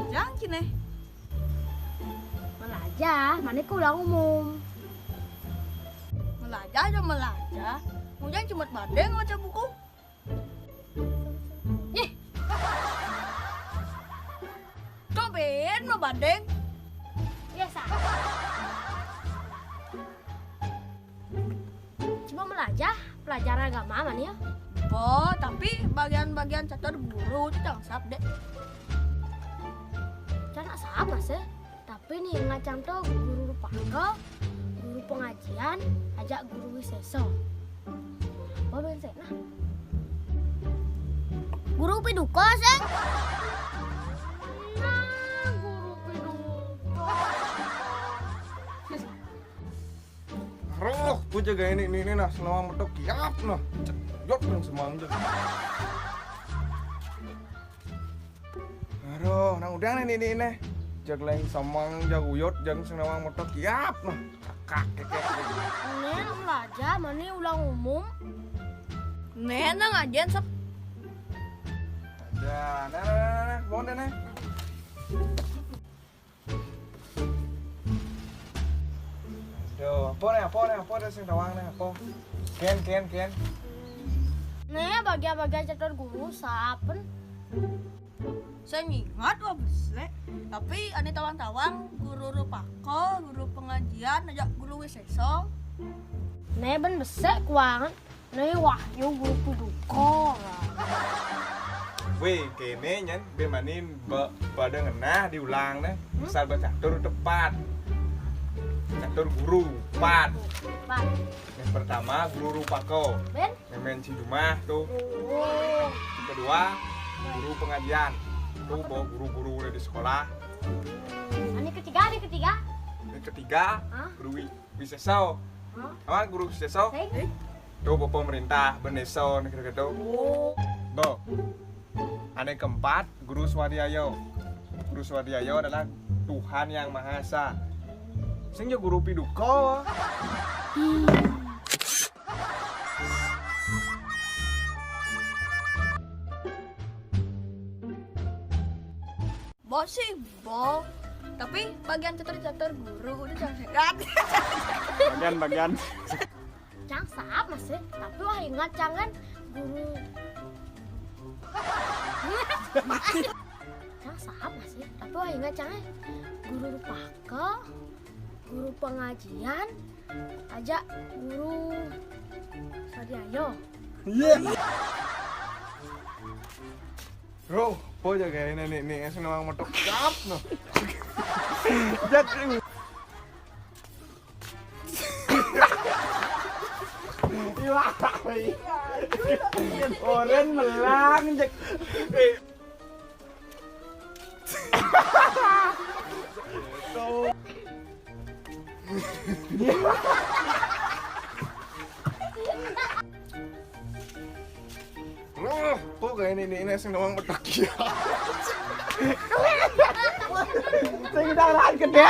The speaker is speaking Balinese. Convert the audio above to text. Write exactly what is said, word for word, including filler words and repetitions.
Jang cine. Melajah, mana ku ulang umum. Melajah aja melajah. Mujang cuma badeng maca buku. Ih. Cobain mah badeng. Biasa. Cuma melajah, pelajaran agama mana ya? Bo, tapi bagian-bagian catur guru itu cangsap deh. Cana sama sih. Tapi nih ngacang tuh guru rupaka, guru pengajian, ajak guru wiseso. Apa ben sih? Nah. Guru piduka sih. Nah, guru piduka. Roh, ku jaga ini, ini, ini nah, senawang metok kiap nah. Cek, jok yang semang jek. Aduh, nang udah nih, ini, ini. Jag lain semang, jag uyut, jag senawang metok kiap nah. Cakak, kekek. Ini belajar, mana ulang umum? Nih, nang ajen sep. Ada, nah, nah, nah, nah, nah, nah. Aduh, apa nih, apa nih, apa nih sing tawang nih, apa? Ken, Ken, Ken. Nih, bagian-bagian catur guru, sapen. Saya ingat wah besek, tapi ane tawang-tawang guru rupaka, guru pengajian, aja guru wiseso. Nih ben besek kuangan. Nih wah, yo guru piduka. Weh, kene nyen bemanin ba, pada ngenah diulang nih. Hmm? Misal bacatur tepat. Catur guru, empat. Empat. Yang pertama guru rupaka. Ben? Memen si rumah tuh. Oh. Yang kedua guru pengajian. Tuh bawa guru-guru di sekolah. Ini ketiga, ini ketiga. Yang ketiga, hah? Guru wi-, wiseso. Hah? Apa guru wiseso? Sing? Tuh bawa pemerintah, beneso, negara gitu. Oh. Bo. Ane keempat, guru swadhyaya. Guru swadhyaya adalah Tuhan yang Maha Esa. Sing ya guru piduka. Bo sih, bo. Tapi bagian catur-catur guru udah jangan sekat. Bagian-bagian. Cang saap masih, tapi wah ingat cang kan guru. Cang saap masih, tapi wah ingat cang eh guru rupaka, guru pengajian, aja guru swadhyaya. Iya. Bro, po jaga ini nih, nih, sing nawang metok cap no. Jak. Iwak. Oren melang, jak. Loh, kok gak ini, ini, ini sing nawang metok ya? Sing darah gede.